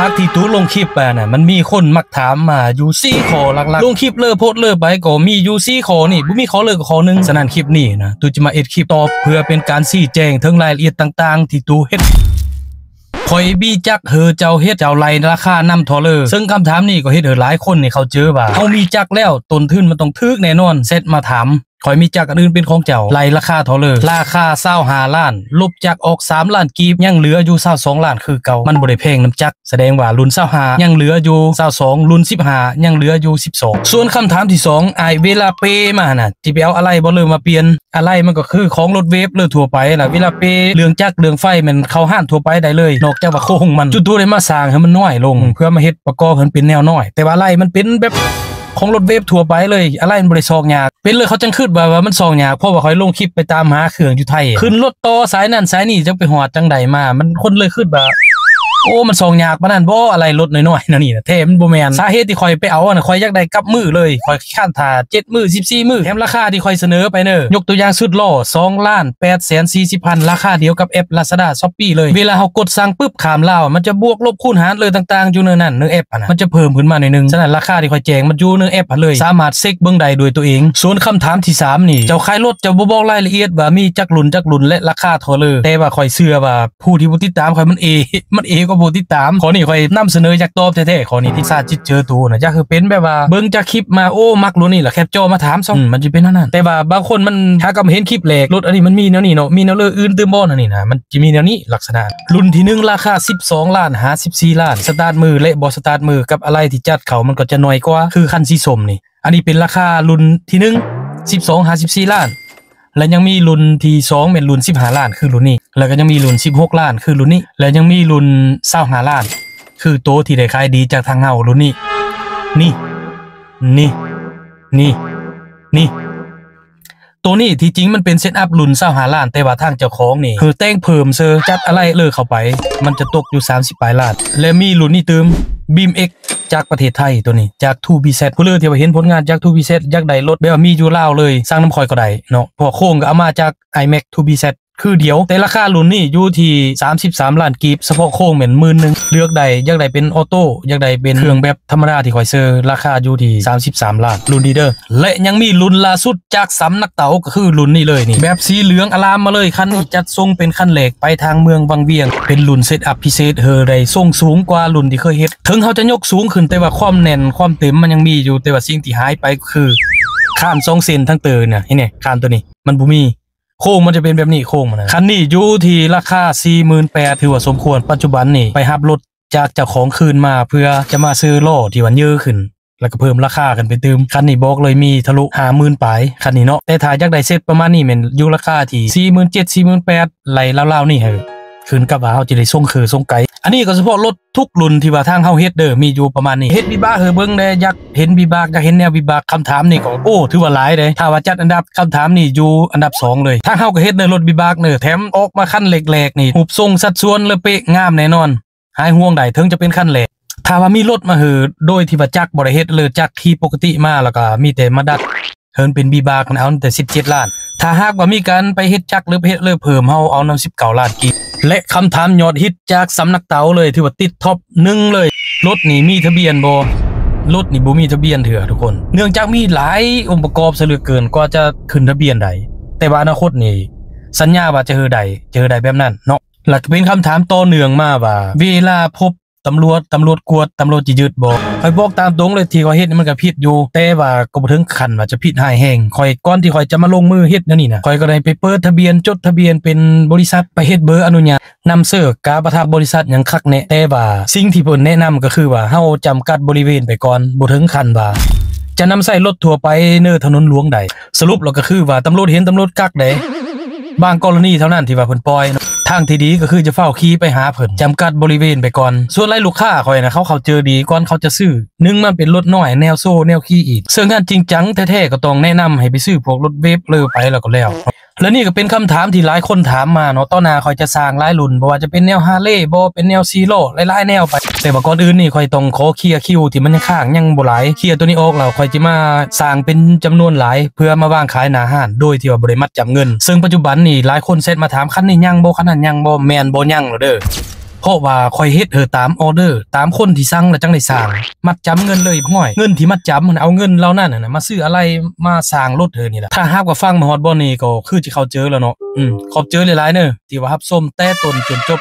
ຈາກທີ່ຕູລົງຄລິບໄປນະ ມັນມີຄົນມັກຖາມມາຢູ່ສີ່ຂໍ້ຫຼັກໆ. ລົງຄລິບເລີໂພສເລີໄປກໍມີຢູ່ສີ່ຂໍ້ນີ້ ບໍ່ມີຂໍ້ເລີກໍຂໍ້ໜຶ່ງ. ສະນັ້ນຄລິບນີ້ນະ ຕູຈະມາເຮັດຄລິບຕອບ ເພື່ອເປັນການຊີ້ແຈງເຖິງລາຍລະອຽດຕ່າງໆທີ່ຕູເຮັດ. ຂ້ອຍມີຈັກເຮີເຈົ້າເຮັດ ເຈົ້າໄລ່ລາຄານຳທໍ່ເລີ. ເຊິ່ງຄຳຖາມນີ້ກໍເຮັດໃຫ້ຫຼາຍຄົນນີ້ເຂົ້າໃຈວ່າ ເຮົາມີຈັກແລ້ວ ຕົ້ນທຶນມັນຕ້ອງຖືກແນ່ນອນ. ແຊັດມາຖາມ ຂ້ອຍມີຈັກອັນອື່ນເປັນຂອງເຈົ້າ ໄລ່ລາຄາທໍ່ເລີ ລາຄາຊາວຫ້າລ້ານ ລົບຈັກອອກສາມລ້ານກີບ ຍັງເຫຼືອຢູ່ຊາວສອງລ້ານຄືເກົ່າ. ມັນບໍ່ໄດ້ແພງນຳຈັກ ສະແດງວ່າລຸ້ນຊາວຫ້າຍັງເຫຼືອຢູ່ຊາວສອງ ລຸ້ນສິບຫ້າຍັງເຫຼືອຢູ່ສິບສອງ. ສ່ວນຄຳຖາມທີສອງ ອ້າຍ ເວລາເປມາຫັ້ນນະ ຊິໄປເອົາອາໄຫຼ່ບໍ່ ຫຼືມາປ່ຽນ? ອາໄຫຼ່ມັນກໍຄືຂອງລົດເວບ ຫຼືທົ່ວໄປລະ. ເວລາເປເລື່ອງຈັກເລື່ອງໄຟ ແມ່ນເຂົ້າຮ້ານທົ່ວໄປໄດ້ເລີຍ ນອກຈາກວ່າໂຄງມັນ ຈຸດຕູໄດ້ມາສ້າງໃຫ້ມັນນ້ອຍລົງ ເພື່ອມາເຮັດປະກອບໃຫ້ມັນເປັນແນວນ້ອຍ ແຕ່ວ່າອາໄຫຼ່ມັນເປັນແບບ ຂອງລົດເວບທົ່ວໄປເລີຍ ອາໄຫຼ່ມັນບໍ່ໄດ້ຊອກຍາກ. ເປັນເລີຍເຂົາຈັ່ງຄິດວ່າ ວ່າມັນຊອກຍາກ ເພາະວ່າຂ້ອຍລົງຄລິບໄປຕາມຫາເຄື່ອງຢູ່ໄທ ຂຶ້ນລົດຕໍ່ສາຍນັ້ນສາຍນີ້ ຈັກໄປຮອດຈັ່ງໃດມາ. ມັນ ຄົນເລີຍຄິດວ່າ ໂອ້ ມັນຊອກຍາກປານນັ້ນບໍ່ ອາໄຫຼ່ລົດນ້ອຍໆ ແນວນີ້ນະ. ແທ້ມັນບໍ່ແມ່ນ. ສາເຫດທີ່ຂ້ອຍໄປເອົາຫັ້ນນະ ຂ້ອຍຢາກໄດ້ກັບມື້ເລີຍ ຂ້ອຍຄ້ານຖ້າເຈັດມື້ ສິບສີ່ມື້ ແຖມລາຄາທີ່ຂ້ອຍສະເໜີໄປເນີ ຍົກຕົວຢ່າງຊຸດລໍ້ ສອງລ້ານແປດແສນສີ່ສິບພັນ ລາຄາດຽວກັບແອັບ Lazada Shopee ເລີຍ. ເວລາເຮົາກົດສັ່ງປຶບ ຂ້າມລາວ ມັນຈະບວກລົບຄູນຫານເລີຍຕ່າງໆ ຢູ່ໃນນັ້ນ ໃນແອັບຫັ້ນນະ ມັນຈະເພີ່ມຂຶ້ນມາໜ້ອຍໜຶ່ງ. ສະນັ້ນລາຄາທີ່ຂ້ອຍແຈ້ງມັນຢູ່ໃນແອັບຫັ້ນເລີຍ ສາມາດເຊັກເບິ່ງໄດ້ດ້ວຍຕົວເອງ. ສ່ວນຄຳຖາມທີສາມນີ້ ເຈົ້າຂາຍລົດ ເຈົ້າບໍ່ບອກລາຍລະອຽດວ່າມີຈັກລຸ້ນ ຈັກລຸ້ນ ແລະລາຄາທໍ່ເລີ. ແຕ່ວ່າຂ້ອຍເຊື່ອວ່າຜູ້ທີ່ບໍ່ຕິດຕາມຂ້ອຍ ມັນເອ ມັນເອກວ່າຜູ້ຕິດຕາມ. ຂໍ້ນີ້ຂ້ອຍນຳສະເໜີ ຢາກຕອບແທ້ໆ ຂໍ້ນີ້ ທີ່ສາຈິດເຈີໂຕນະ ຢາກໃຫ້ເປັນແບບວ່າເບິ່ງຈາກຄລິບມາ ໂອ້ ມັກລຸ້ນນີ້ລະ ແຄັບຈໍມາຖາມຊະ ອືມ ມັນຈະເປັນແນວນັ້ນ. ແຕ່ວ່າບາງຄົນມັນຫາກໍເຫັນຄລິບແລກ ລົດອັນນີ້ມັນມີແນວນີ້ເນາະ ມີແນວເລີອື່ນຕື່ມບໍ່ ແນວນີ້ນະ ມັນ ຈະມີແນວນີ້ ລັກສະນະລຸ້ນທີໜຶ່ງ ລາຄາສິບສອງລ້ານ ຫາສິບສີ່ລ້ານ ສະຕາດມື ແລະ ບໍ່ສະຕາດມື ກັບອາໄຫຼ່ທີ່ຈັດເຂົ້າ ມັນກໍຈະໜ້ອຍກວ່າ ຄືຄັນສີສົ້ມນີ້. ອັນນີ້ເປັນລາຄາລຸ້ນທີໜຶ່ງ ສິບສອງ ຫາສິບສີ່ລ້ານ ແລະ ຍັງມີລຸ້ນທີສອງ ແມ່ນລຸ້ນສິບຫ້າລ້ານ ຄືລຸ້ນນີ້ ແລະ ກໍຍັງມີລຸ້ນສິບຫົກລ້ານ ຄືລຸ້ນນີ້ ແລະ ຍັງມີລຸ້ນຊາວຫ້າລ້ານ ຄືໂຕທີ່ໄດ້ຂາຍດີຈາກທາງເຮົາ ລຸ້ນນີ້ ນີ້ ນີ້ ນີ້ ນີ້. ໂຕນີ້ທີ່ຈິງມັນເປັນເຊັດອັບລຸ້ນຊາວຫ້າລ້ານ ແຕ່ວ່າທາງເຈົ້າຂອງນີ້ຄືແຕ່ງເພີ່ມເຊີ ຈັດອາໄຫຼ່ເລີເຂົ້າໄປ ມັນຈະຕົກຢູ່ສາມສິບປາຍລ້ານ. ແລະ ມີລຸ້ນນີ້ຕື່ມ ບີມເອັກ ຈາກປະເທດໄທ ໂຕນີ້ຈາກທູບີແຊັດ ຜູ້ເລີທີ່ວ່າເຫັນຜົນງານຈາກທູບີແຊັດ ຢາກໄດ້ລົດແບບວ່າມີຢູ່ລາວເລີຍ ສັ່ງນຳຂ້ອຍກໍໄດ້ເນາະ ເພາະວ່າໂຄງກໍເອົາມາຈາກ ໄອແມັກ ທູບີແຊັດ ຄືດຽວ. ແຕ່ລາຄາລຸ້ນນີ້ຢູ່ທີ່ສາມສິບສາມລ້ານກີບ ສະເພາະໂຄງແມ່ນໝື່ນໜຶ່ງ ເລືອກໄດ້ ຢາກໄດ້ເປັນອໍໂຕ້ ຢາກໄດ້ເປັນເຄື່ອງແບບທຳມະດາທີ່ຂ້ອຍເຊີ ລາຄາຢູ່ທີ່ສາມສິບສາມລ້ານ ລຸ້ນນີ້ເດີ. ແລະ ຍັງມີລຸ້ນລ່າສຸດຈາກສຳນັກເຕົາ ກໍຄືລຸ້ນນີ້ເລີຍນີ້ ແບບສີເຫຼືອງອາລາມມາເລີຍ. ຄັນນີ້ຈັດສົ່ງເປັນຄັນແລກໄປທາງເມືອງວັງວຽງ ເປັນລຸ້ນເຊັດອັບພິເສດ ເຮີໄດ້ສົ່ງສູງກວ່າລຸ້ນທີ່ເຄີຍເຮັດ. ເຖິງເຮົາຈະຍົກສູງຂຶ້ນ ແຕ່ວ່າຄວາມແໜ້ນຄວາມເຕັມມັນຍັງມີຢູ່ ແຕ່ວ່າສິ່ງທີ່ຫາຍໄປກໍຄືຄານສອງເສັ້ນທັງເຕີນະ ເຫັນແນ່ ຄານໂຕນີ້ມັນບໍ່ມີ. ໂຄງມັນຈະເປັນແບບນີ້ ໂຄງມັນນະ. ຄັນນີ້ຢູ່ທີ່ລາຄາສີ່ໝື່ນແປດ ຖືວ່າສົມຄວນ. ປັດຈຸບັນນີ້ໄປຮັບລົດຈາກເຈົ້າຂອງຄືນມາ ເພື່ອຈະມາຊື້ລໍ້ທີ່ວ່າເຍີຂຶ້ນ ແລ້ວກໍເພີ່ມລາຄາຂຶ້ນໄປຕື່ມ. ຄັນນີ້ບອກເລີຍມີທະລຸຫ້າໝື່ນປາຍ ຄັນນີ້ເນາະ. ແຕ່ຖ້າຢາກໄດ້ເຊັດປະມານນີ້ ແມ່ນຢູ່ລາຄາທີ່ສີ່ໝື່ນເຈັດ ສີ່ໝື່ນແປດ ໄລ່ລາວໆນີ້ ໃຫ້ຂຶ້ນກັບວ່າເຮົາຈະໄດ້ສົ່ງຄືສົ່ງໄກ. ອັນນີ້ກໍສະເພາະລົດທຸກລຸ້ນທີ່ວ່າທາງເຮົາເຮັດເດີ ມີຢູ່ປະມານນີ້. ເຮັດວິບາກໃຫ້ເບິ່ງແດ່ ຢາກເຫັນວິບາກ ຢາກເຫັນແນວວິບາກ. ຄຳຖາມນີ້ກໍ ໂອ້ ຖືວ່າຫຼາຍເດ້. ຖ້າວ່າຈັດອັນດັບ ຄຳຖາມນີ້ຢູ່ອັນດັບສອງເລີຍ. ທາງເຮົາກໍເຮັດໃນລົດວິບາກເດີ ແຖມອອກມາຄັນແລກໆນີ້ ຮູບຊົງສັດສ່ວນແລະເປະງາມແນ່ນອນ. ຫາຍຫ່ວງໄດ້ ເຖິງຈະເປັນຄັນແລກ. ຖ້າວ່າມີລົດມາເຮີໂດຍທີ່ວ່າຈັກບໍ່ໄດ້ເຮັດເລີ ຈັກຂີ່ປົກກະຕິມາ ແລ້ວກໍມີແຕ່ມາດັດເຮີເປັນວິບາກ ມັນເອົາແຕ່ສິບເຈັດລ້ານ. ຖ້າຫາກວ່າມີການໄປເຮັດຈັກ ຫຼື ເຮັດເລີເພີ່ມ ເຮົາເອົານຳສິບເກົ້າລ້ານກີບ. ແລະ ຄຳຖາມຍອດຮິດຈາກສຳນັກເຕົາເລີຍ ຖືວ່າຕິດທັອບໜຶ່ງເລີຍ ລົດນີ້ມີທະບຽນບໍ່? ລົດນີ້ບໍ່ມີທະບຽນເທື່ອທຸກຄົນ ເນື່ອງຈາກມີຫຼາຍອົງປະກອບຊະເຫຼືອເກີນ ກວ່າຈະຂຶ້ນທະບຽນໄດ້. ແຕ່ວ່າອະນາຄົດນີ້ສັນຍາວ່າຈະເຮີໄດ້ ຈະເຮີໄດ້ແບບນັ້ນເນາະ. ແລ້ວກໍເປັນຄຳຖາມຕໍ່ເນື່ອງມາວ່າ ເວລາພົບຕຳຫຼວດ ຕຳຫຼວດກວດ ຕຳຫຼວດຈະຍຶດບໍ່? ຂ້ອຍບອກຕາມຕົງເລີຍ ທີ່ຂ້ອຍເຮັດນີ້ມັນກໍຜິດຢູ່ ແຕ່ວ່າກໍບໍ່ເຖິງຂັ້ນວ່າຈະຜິດຮ້າຍແຮງ. ຂ້ອຍ ກ່ອນທີ່ຂ້ອຍຈະມາລົງມືເຮັດແນວນີ້ນະ ຂ້ອຍກໍໄດ້ໄປເປີດທະບຽນ ຈົດທະບຽນເປັນບໍລິສັດ ໄປເຮັດເບີອະນຸຍາດ ນຳເສີກາປະທັບບໍລິສັດຫຍັງຄັກແນ່. ແຕ່ວ່າສິ່ງທີ່ເພິ່ນແນະນຳກໍຄືວ່າ ເຮົາຈຳກັດບໍລິເວນໄປກ່ອນ ບໍ່ເຖິງຂັ້ນວ່າຈະນຳໃຊ້ລົດທົ່ວໄປເນີຖະໜົນຫຼວງໄດ້. ສະຫຼຸບແລ້ວກໍຄືວ່າ ຕຳຫຼວດເຫັນ ຕຳຫຼວດກັກເດ້. ບາງກໍລະນີເທົ່ານັ້ນທີ່ວ່າເພິ່ນປ່ອຍເນາະ. ທາງທີ່ດີກໍຄືຈະຟ້າວຂີ່ໄປຫາເພິ່ນ ຈຳກັດບໍລິເວນໄປກ່ອນ. ສ່ວນຫຼາຍລູກຄ້າຂ້ອຍນະ ເຂົາເຂົ້າໃຈດີ ກ່ອນເຂົາຈະຊື້. ໜຶ່ງ ມັນເປັນລົດນ້ອຍ ແນວໂຊ ແນວຂີ່ອີກ. ເຊິ່ງຄັນຈິງຈັງແທ້ໆ ກໍຕ້ອງແນະນຳໃຫ້ໄປຊື້ພວກລົດເວບເລີໄປ ແລ້ວກໍແລ້ວ. ແລະ ນີ້ກໍເປັນຄຳຖາມທີ່ຫຼາຍຄົນຖາມມາເນາະ. ຕໍ່ໜ້າຂ້ອຍຈະສ້າງຫຼາຍລຸ້ນ ບໍ່ວ່າຈະເປັນແນວຮາເລ ບໍ່ ເປັນແນວສີ່ລໍ້ ຫຼາຍໆແນວໄປ. ແຕ່ວ່າກ່ອນອື່ນນີ້ ຂ້ອຍຕ້ອງຂໍເຄຍຄິວທີ່ມັນຍັງຄ້າງ ຍັງບໍ່ຫຼາຍ. ເຄຍໂຕນີ້ອອກແລ້ວ ຂ້ອຍຈະມາສ້າງເປັນຈຳນວນຫຼາຍ ເພື່ອມາວາງຂາຍໜ້າຮ້ານ ໂດຍທີ່ວ່າບໍ່ໄດ້ມັດຈຳເງິນ. ເຊິ່ງປັດຈຸບັນນີ້ ຫຼາຍຄົນແຊັດມາຖາມ ຄັນນີ້ຍັງບໍ່? ຄັນນັ້ນຍັງບໍ່? ແມ່ນບໍ່? ຍັງແລ້ວເດີ. ເພາະວ່າຂ້ອຍເຮັດເຮີຕາມອໍເດີ ຕາມຄົນທີ່ສັ່ງແລ້ວຈັ່ງໄດ້ສ້າງ ມັດຈຳເງິນເລີຍ. ຫ້ວຍ ເງິນທີ່ມັດຈຳຫັ້ນ ເອົາເງິນເຫຼົ່ານັ້ນຫັ້ນນະ ມາຊື້ອາໄຫຼ່ ມາສ້າງລົດເຮີນີ້ລະ. ຖ້າຫາກວ່າຟັງມາຮອດບ່ອນນີ້ ກໍຄືຈະເຂົ້າໃຈແລ້ວເນາະ. ອືມ ຂອບໃຈຫຼາຍໆເດີ ທີ່ວ່າຮັບຊົມແຕ່ຕົ້ນຈົນຈົບ.